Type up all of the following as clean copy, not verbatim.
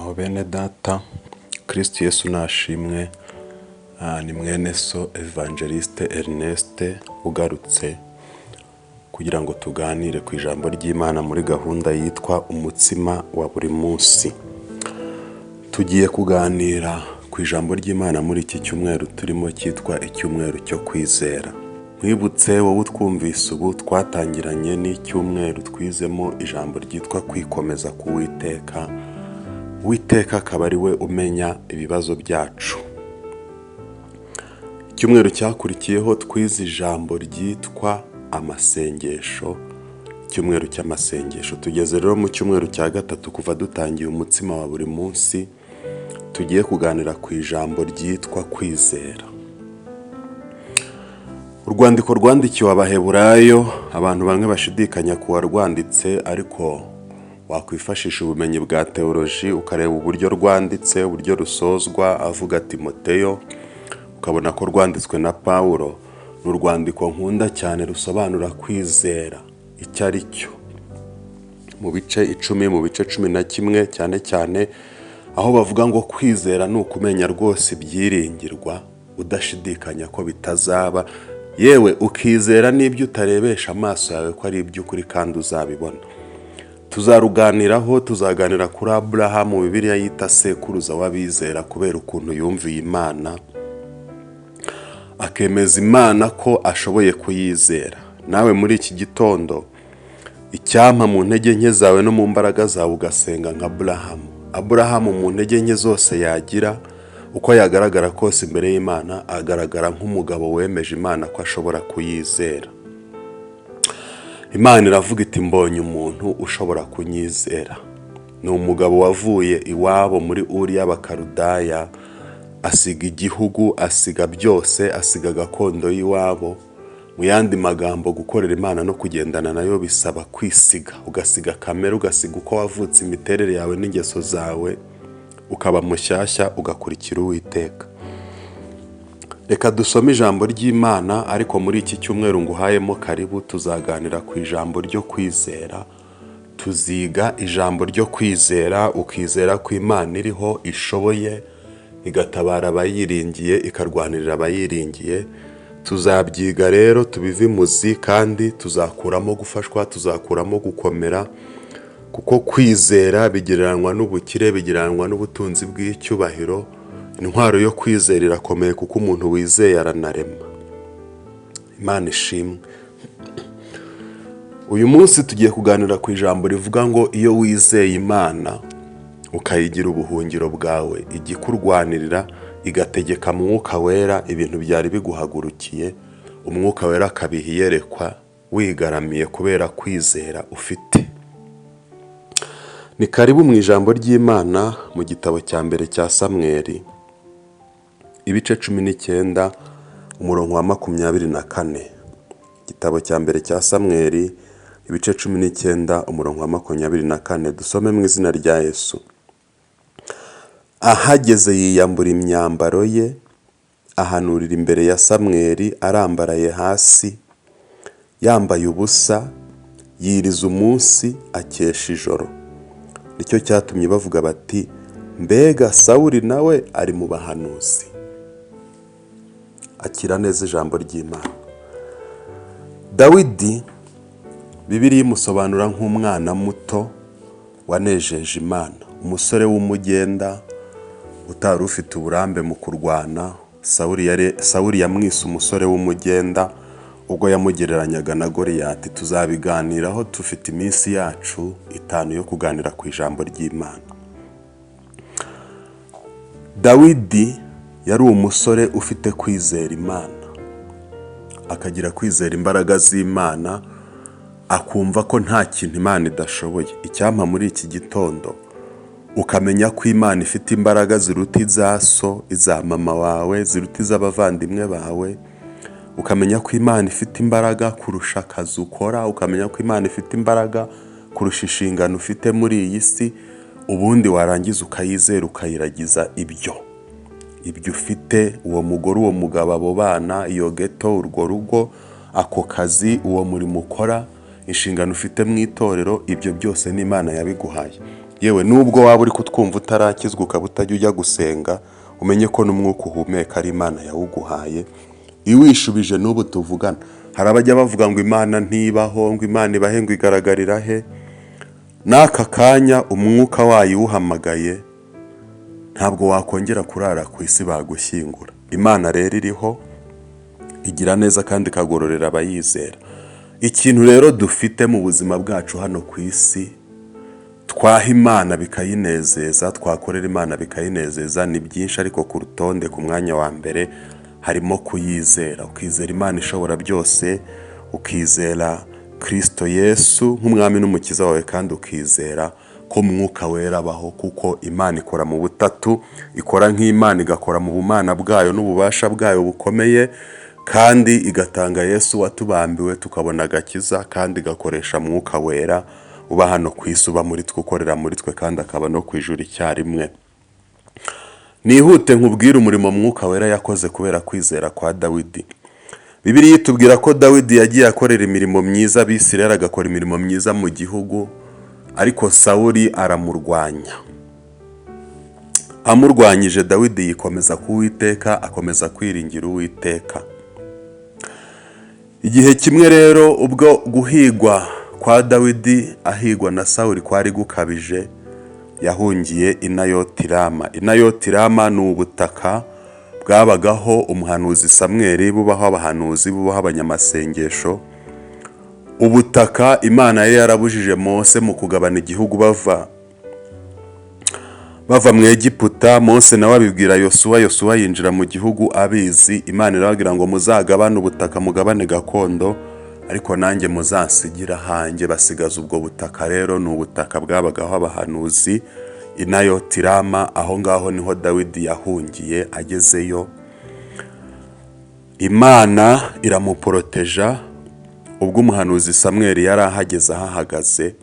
Muraho bene data, Kristo Yesu nashimwe, ni mwene so Evangeliste Ernest ugarutse kugira ngo tuganire ku ijambo ry'Imana muri gahunda yitwa umutsima wa buri munsi. Tugiye kuganira ku ijambo ry'Imana muri iki cyumweru turimo cyitwa icyumweru cyo kwizera. Nkwibutse wowe utwumvise ubu, twatangiranye n'icyumweru twizemo ijambo ryitwa kwikomeza k'Uwiteka, Uwiteka akaba ari we umenya ibibazo byacu. Icyumweru cyakurikiyeho twize ijambo ryitwa amasengesho, icyumweru cy'amasengesho. Tugeze rero mu cyumweru cya gatatu kuva dutangiye umutsima wa buri munsi, tugiye kuganira ku ijambo ryitwa kwizera. Urwandiko rwandikiwe Abaheburayo, abantu bamwe bashidikanya ku warwanditse, ariko wakwifashisha ubumenyi bwa teoloji ukareba uburyo rwanditse, uburyo rusozwa avuga Timoteyo, ukabona ko rwanditswe na Pawulo. Ni urwandiko nkunda cyane rusobanura kwizera icyo ari cyo. Mu bice 10, mu bice 11 cyane cyane, aho bavuga ngo kwizera ni ukumenya rwose ibyiringirwa udashidikanya ko bitazaba, yewe ukizera n'ibyo utarebesha amaso yawe ko ari iby'ukuri kandi uzabibona. Tuzaruganiraho, tuzaganira kuri Aburahamu, Bibiliya yita sekuruza w'abizera kubera ukuntu yumviye Imana, akemeza Imana ko ashoboye kuyizera. Nawe muri iki gitondo, icyampa mu ntege nke zawe no mu mbaraga zawe ugasenga nka Aburahamu. Aburahamu mu ntege nke zose yagira, uko yagaragara kose imbere y'Imana, agaragara nk'umugabo wemeje Imana ko ashobora kuyizera. Imana iravuga iti: "Mbonye umuntu ushobora kunyizera." Ni umugabo wavuye iwabo muri Uri y'Abakarudaya, asiga igihugu, asiga byose, asiga gakondo y'iwabo. Mu yandi magambo, gukorera Imana no kugendana nayo bisaba kwisiga, ugasiga kamere, ugasiga uko wavutse, imiterere yawe n'ingeso zawe, ukaba mushyashya, ugakurikira Uwiteka. Reka dusome ijambo ry'Imana, ariko muri iki cyumweru nguhayemo karibu, tuzaganira ku ijambo ryo kwizera. Tuziga ijambo ryo kwizera, ukizera ko Imana iriho, ishoboye, igatabara abayiringiye, ikarwanirira abayiringiye. Tuzabyiga rero tubive imuzi, kandi tuzakuramo gufashwa, tuzakuramo gukomera, kuko kwizera bigereranywa n'ubukire, bigereranywa n'ubutunzi bw'icyubahiro. Intwaro yo kwizera irakomeye, kuko umuntu wizeye aranarema. Imana ishimwe. Uyu munsi tugiye kuganira ku ijambo rivuga ngo iyo wizeye Imana ukayigira ubuhungiro bwawe, ijya ikurwanirira, igategeka Mwuka Wera ibintu byari biguhagurukiye, Umwuka Wera akabiha iyerekwa wigaramiye kubera kwizera ufite. Ni karibu mu ijambo ry'Imana mu gitabo cya mbere cya Samweri, ibice 19, umurongo wa 24. Igitabo cya mbere cya Samweri, ibice 19, umurongo wa 24. Dusome mu izina rya Yesu. Ahageze yiyambura imyambaro ye, ahanurira imbere ya Samweri arambaraye hasi, yambaye ubusa, yiriza umunsi, akesha ijoro. Nicyo cyatumye bavuga bati: "Mbega Sawuri nawe ari mu bahanuzi?" Akira neza ijambo ry'Imana. Dawidi, Bibiliya imusobanura nk'umwana muto wanejeje Imana, umusore w'umugenda utari ufite uburambe mu kurwana. Sawuli yamwise umusore w'umugenda ubwo yamugereranyaga na Goriyati. Tuzabiganiraho, dufite iminsi yacu 5 yo kuganira ku ijambo ry'Imana. Dawidi yari umusore ufite kwizera Imana, akagira kwizera imbaraga z'Imana, akumva ko nta kintu Imana idashoboye. Icyampa muri iki gitondo ukamenya ko Imana ifite imbaraga ziruta iza so, iza mama wawe, ziruta iz'abavandimwe bawe, ukamenya ko Imana ifite imbaraga kurusha akazi ukora, ukamenya ko Imana ifite imbaraga kurusha inshingano ufite muri iyi si, ubundi warangiza ukayizera, ukayiragiza ibyo ufite: uwo mugore, uwo mugabo, abo bana, iyo geto, urwo rugo, ako kazi, uwo murimo ukora, inshingano ufite mu itorero. Ibyo byose n'Imana yabiguhaye. Yewe, nubwo waba uri kutwumva utarakizwa, ukaba utajya ujya gusenga, umenye ko n'umwuka uhumeka ari Imana yawuguhaye iwishubije. N'ubu tuvugana hari abajya bavuga ngo Imana ntibaho, ngo Imana ibahe, ngo igaragarira he? N'aka kanya umwuka wayo uwuhamagaye, ntabwo wakongera kurara ku isi, bagushyingura. Imana rero iriho, igira neza kandi ikagororera abayizera. Ikintu rero dufite mu buzima bwacu hano ku isi twaha Imana bikayinezeza, twakorera Imana bikayinezeza, ni byinshi, ariko ku rutonde, ku mwanya wa mbere harimo kuyizera. Ukizera Imana ishobora byose, ukizera Kirisito Yesu nk'umwami n'umukiza wawe, kandi ukizera ko Mwuka Wera abaho, kuko Imana ikora mu butatu, ikora nk'Imana, igakora mu bumana bwayo n'ububasha bwayo bukomeye, kandi igatanga Yesu watubambiwe tukabona agakiza, kandi igakoresha Mwuka Wera uba hano ku isi, uba muri twe, ukorera muri twe, kandi akaba no ku ijuru icyarimwe. Nihute nkubwire umurimo Mwuka Wera yakoze kubera kwizera kwa Dawidi. Bibiliya itubwira ko Dawidi yagiye akorera imirimo myiza Abisirayeli, agakora imirimo myiza mu gihugu, ariko Sawuli aramurwanya. Amurwanyije, Dawidi yikomeza ku Uwiteka, akomeza kwiringira Uwiteka. Igihe kimwe rero, ubwo guhigwa kwa Dawidi ahigwa na Sawuli kwari gukabije, yahungiye i Nayoti Rama. I Nayoti Rama ni ubutaka bwabagaho umuhanuzi Samweri, bubaho abahanuzi, bubaho abanyamasengesho, ubutaka Imana yari yarabujije Mose mu kugabana igihugu bava mu Egiputa. Mose nawe abibwira Yosuwa, Yosuwa yinjira mu gihugu abizi. Imana irababwira ngo: "Muzagabane ubutaka, mugabane gakondo, ariko nanjye muzansigira ahanjye." Basigaza ubwo butaka. Rero ni ubutaka bwabagaho abahanuzi i Nayoti Rama. Aho ngaho niho Dawidi yahungiye. Agezeyo, Imana iramuporoteja. Ubwo umuhanuzi Samweli yari ahageze, ahahagaze,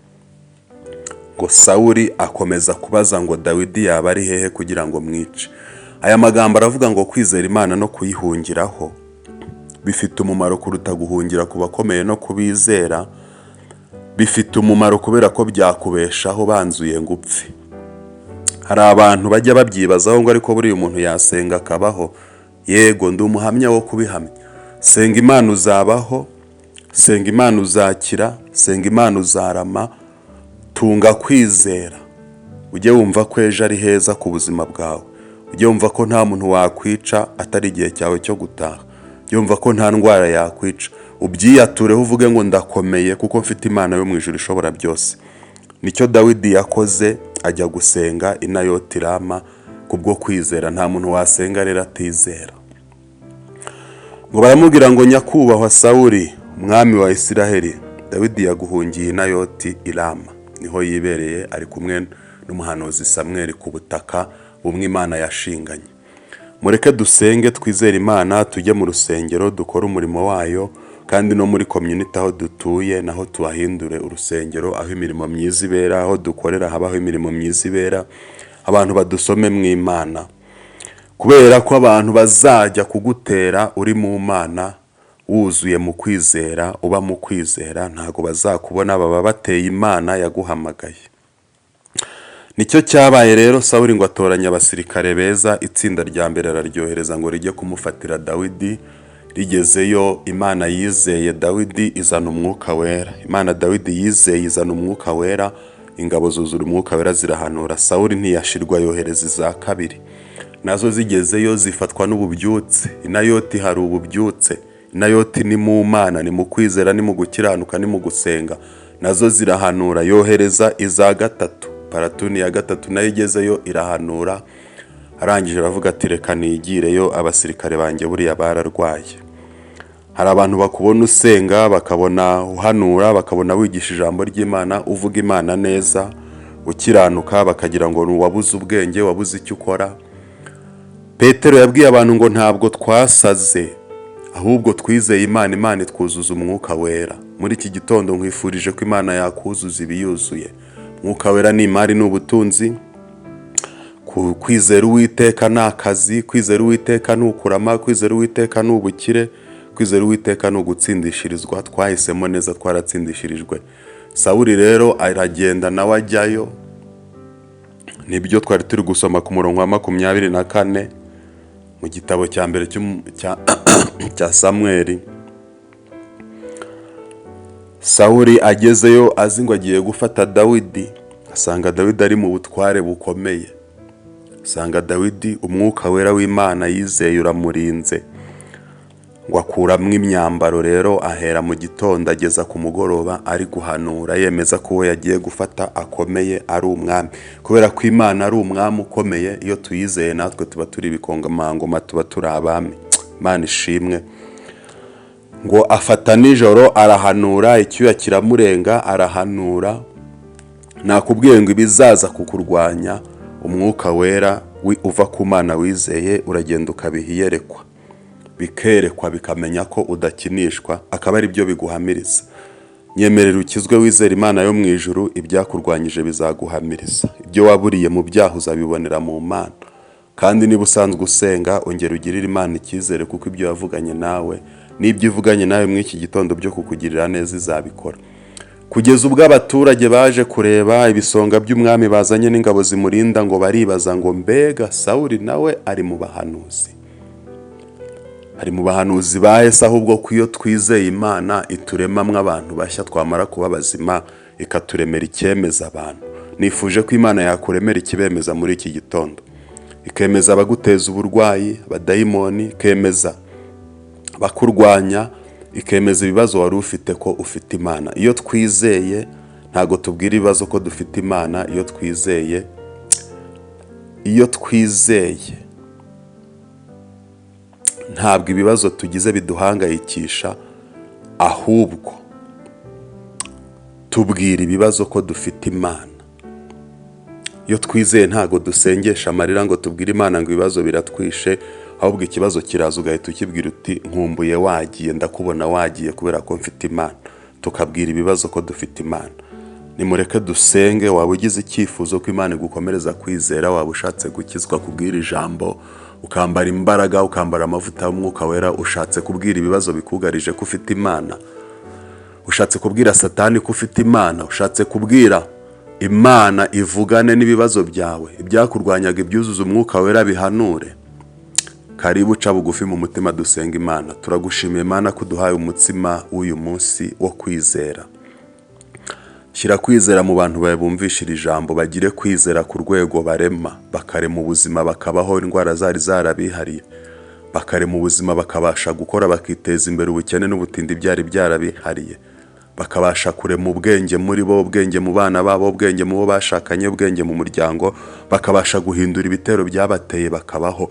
ngo Sawuli akomeza kubaza ngo: "Dawidi yaba ari hehe kugira ngo mwice?" Aya magambo aravuga ngo kwizera Imana no kuyihungiraho bifite umumaro kuruta guhungira ku bakomeye no kubizera. Bifite umumaro kubera ko byakubeshaho banzuye ngo upfe. Hari abantu bajya babyibazaho ngo: "Ariko buriya umuntu yasenga akabaho?" Yego, ndi umuhamya wo kubihamya. Senga Imana uzabaho, senga Imana uzakira, senga Imana uzarama. Tunga kwizera, ujye wumva ko ejo ari heza ku buzima bwawe, ujye wumva ko nta muntu wakwica atari igihe cyawe cyo gutaha, ujye wumva ko nta ndwara yakwica. Ubyiyatureho, uvuge ngo: "Ndakomeye kuko mfite Imana yo mu ijuru ishobora byose." Nicyo Dawidi yakoze, ajya gusenga i Nayoti Rama kubwo kwizera. Nta muntu wasenga rero atizera. Ngo baramubwira ngo: "Nyakubahwa Sawuli, umwami wa Isiraheli, Dawidi yaguhungiye i Nayoti i Rama." Niho yibereye, ari kumwe n'umuhanuzi Samweli ku butaka bumwe Imana yashinganye. Mureke dusenge, twizere Imana, tujye mu rusengero, dukore umurimo wayo, kandi no muri community aho dutuye naho tuhahindure urusengero, aho imirimo myiza ibera, aho dukorera habaho imirimo myiza ibera, abantu badusome mu Imana, kubera ko abantu bazajya kugutera uri mu Mana, wuzuye mu kwizera, uba mu kwizera, ntabwo bazakubona, baba bateye Imana yaguhamagaye. Nicyo cyabaye rero. Sawuli ngo atoranya abasirikare beza, itsinda rya mbere araryohereza ngo rijye kumufatira Dawidi. Rigezeyo, Imana yizeye Dawidi izana Umwuka Wera. Imana Dawidi yizeye izana Umwuka Wera, ingabo zuzura Umwuka Wera, zirahanura. Sawuli ntiyashirwa, yohereza iza kabiri. Nazo zigezeyo zifatwa n'ububyutse. I Nayoti hari ububyutse. I Nayoti ni mu Mana, ni mu kwizera, ni mu gukiranuka, ni mu gusenga. Nazo zirahanura. Yohereza iza gatatu, platoon ya gatatu nayo igezeyo irahanura. Arangije aravuga ati: "Reka nigireyo, abasirikare banjye buriya bararwaye." Hari abantu bakubona usenga, bakabona uhanura, bakabona wigisha ijambo ry'Imana, uvuga Imana neza, ukiranuka, bakagira ngo ni uwabuze ubwenge, wabuze icyo ukora. Petero yabwiye abantu ngo: "Ntabwo twasaze, ahubwo twizeye Imana, Imana itwuzuza Umwuka Wera." Muri iki gitondo nkwifurije ko Imana yakuzuza ibiyuzuye. Umwuka Wera ni imari, ni ubutunzi. Kwizera Uwiteka ni akazi, kwizera Uwiteka ni ukurama, kwizera Uwiteka ni ubukire, kwizera Uwiteka ni ugutsindishirizwa. Twahisemo neza, twaratsindishirijwe. Sawuli rero aragenda nawe ajyayo. Nibyo twari turi gusoma ku murongo wa 24 mu gitabo cya mbere cya Samweli. Sawuli agezeyo azi ngo agiye gufata Dawidi, asanga Dawidi ari mu butware bukomeye, asanga Dawidi umwuka wera w'Imana yizeye uramurinze. Ngo akuramo imyambaro rero, ahera mu gitondo ageza ku mugoroba ari guhanura, yemeza ko uwo yagiye gufata akomeye, ari umwami, kubera ko Imana ari umwami ukomeye. Iyo tuyizeye natwe tuba turi ibikomangoma, tuba turi abami. Imana ishimwe. Ngo afata nijoro arahanura, icyuya kiramurenga, arahanura. Nakubwiye ngo ibizaza kukurwanya, umwuka wera uva ku Mana wizeye uragenda ukabiha iyerekwa, bikerekwa, bikamenya ko udakinishwa, akaba ari byo biguhamiriza. Nyemerera ukizwe, wizere Imana yo mu ijuru, ibyakurwanyije bizaguhamiriza. Ibyo waburiye mu byaha uzabibonera mu Mana. Kandi niba usanzwe usenga, ongera ugirire Imana icyizere, kuko ibyo yavuganye nawe n'ibyo ivuganye nawe muri iki gitondo byo kukugirira neza izabikora. Kugeza ubwo abaturage baje kureba ibisonga by'umwami bazanye n'ingabo zimurinda, ngo baribaza ngo: "Mbega Sawuli nawe ari mu bahanuzi?" Ari mu bahanuzi ba Yesu. Ahubwo ko iyo twizeye Imana ituremamwo abantu bashya, twamara kuba bazima ikaturemera icyemeza abantu. Nifuje ko Imana yakuremera ikibemeza muri iki gitondo, ikemeza abaguteza uburwayi, abadayimoni, ikemeza abakurwanya, ikemeza ibibazo wari ufite ko ufite Imana. Iyo twizeye ntabwo tubwira ibibazo ko dufite Imana. Iyo twizeye ntabwo ibibazo tugize biduhangayikisha, ahubwo tubwira ibibazo ko dufite Imana. Iyo twizeye ntabwo dusengesha amarira ngo tubwire Imana ngo ibibazo biratwishe, ahubwo ikibazo kiraza ugahita ukibwira uti: "Nkumbuye wagiye, ndakubona wagiye, kubera ko mfite Imana." Tukabwira ibibazo ko dufite Imana. Nimureke dusenge. Waba ugize icyifuzo ko Imana igukomereza kwizera, waba ushatse gukizwa kubwira ijambo, ukambara imbaraga, ukambara amavuta y'umwuka wera, ushatse kubwira ibibazo bikugarije ko ufite Imana, ushatse kubwira Satani ko ufite Imana, ushatse kubwira Imana ivugane n'ibibazo byawe, ibyakurwanyaga ibyuzuza umwuka wera bihanure, karibu. Uca bugufi mu mutima, dusenga Imana. Turagushimiye Imana ko uduhaye umutsima w'uyu munsi wo kwizera. Shyira kwizera mu bantu bawe bumvisha iri jambo, bagire kwizera ku rwego barema, bakarema ubuzima, bakabaho indwara zari zarabihariye, bakarema ubuzima, bakabasha gukora, bakiteza imbere, ubukene n'ubutindi byari byarabihariye, bakabasha kurema ubwenge muri bo, ubwenge mu bana babo, ubwenge mu bo bashakanye, ubwenge mu muryango, bakabasha guhindura ibitero byabateye, bakabaho.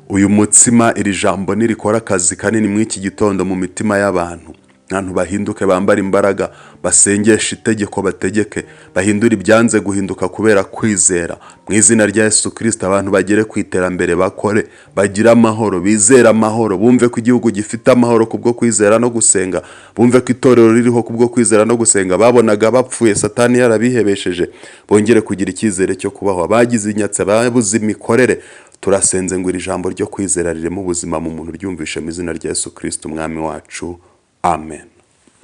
Uyu mutsima, iri jambo nirikora akazi kanini muri iki gitondo mu mitima y'abantu, abantu bahinduke, bambara imbaraga, basengeshe itegeko, bategeke, bahindure ibyanze guhinduka kubera kwizera. Mu izina rya Yesu Kirisita, abantu bagere ku iterambere, bakore, bagire amahoro, bizere amahoro, bumve ko igihugu gifite amahoro kubwo kwizera no gusenga, bumve ko itorero ririho kubwo kwizera no gusenga. Babonaga bapfuye, Satani yarabihebesheje, bongere kugira icyizere cyo kubaho. Abagize inyatsi, babuze imikorere, turasenze ngo iri jambo ryo kwizera rireme ubuzima mu muntu ryumvishe. Mu izina rya Yesu Kirisita umwami wacu, amen.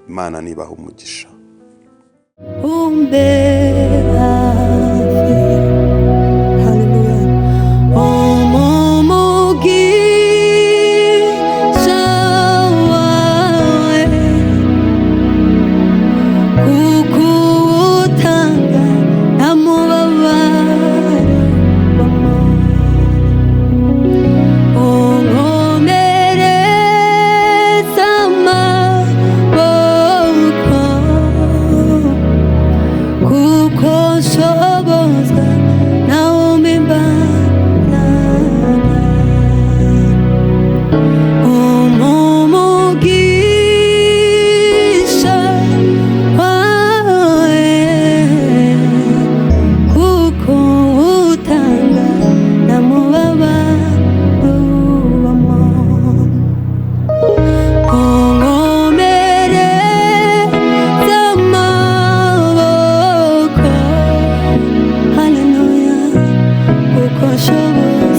Imana nibaha umugisha. Umbe hafi. Haleluya. Umugisha wawe kuko utanga nta mubabaro ubamo. Unkomereza amaboko kuko nshobozwa nawe umpa imbaraga. Umugisha wawe kuko utanga nta mubabaro ubamo. Unkomereza amaboko, haleluya, kuko nshobozwa.